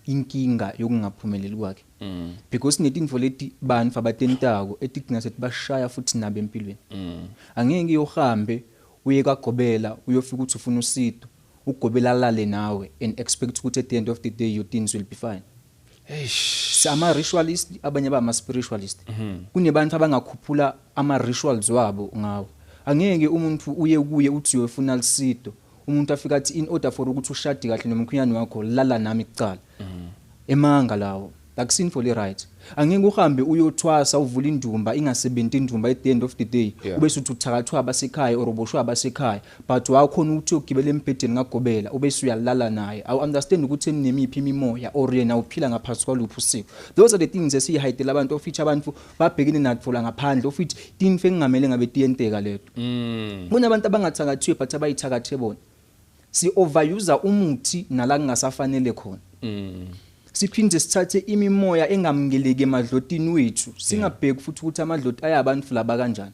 Inkinga yokungaphumeleli kwakhe, because netinfo leti bantfu abatentako etigcina sethi bashaya futhi nabo empilweni. Angeke uhambe uye kagobela, uyofika ukuthi ufuna usido, ugobela alale nawe and expect ukuthi at the end of the day your things will be fine. Eish. Sama ritualist, abanye ba ama spiritualist. Kunebantu abangakhuphula ama rituals wabo ngawo. Angeke umuntu uye kuye uthi uyofuna lisido, umuntu afika athi in order for ukuthi ushade kahle nomkhwenyana wakho, lala nami kucala. Emanga lawo, akusinfo le right. Angeke uhambe uyothwasa, uvula indumba, ingasebenzi indumba. At the end of the day ube suthi uthakathwa abasekhaya or uboshwa abasekhaya, but wakhona ukuthi uyogibela embhedeni ngagobela, ube usuyalala naye. Awu understand ukuthi enemiphi imimoya or yena uphila ngaphansi kwaluphi usiko. Those are the things esiyihidela abantu, of which abantu babhekene natfola ngaphandle, of which tinto engingamele ngabe tiyenteka leto. Kunabantu abangathakathiwe but abayithakathe bona. Si overuse umuthi nala kungasafanele khona. Siphinde sithathe imimoya engamukeleki emadlotini wethu, singabheki futhi ukuthi amadloti ayabantu laba kanjani.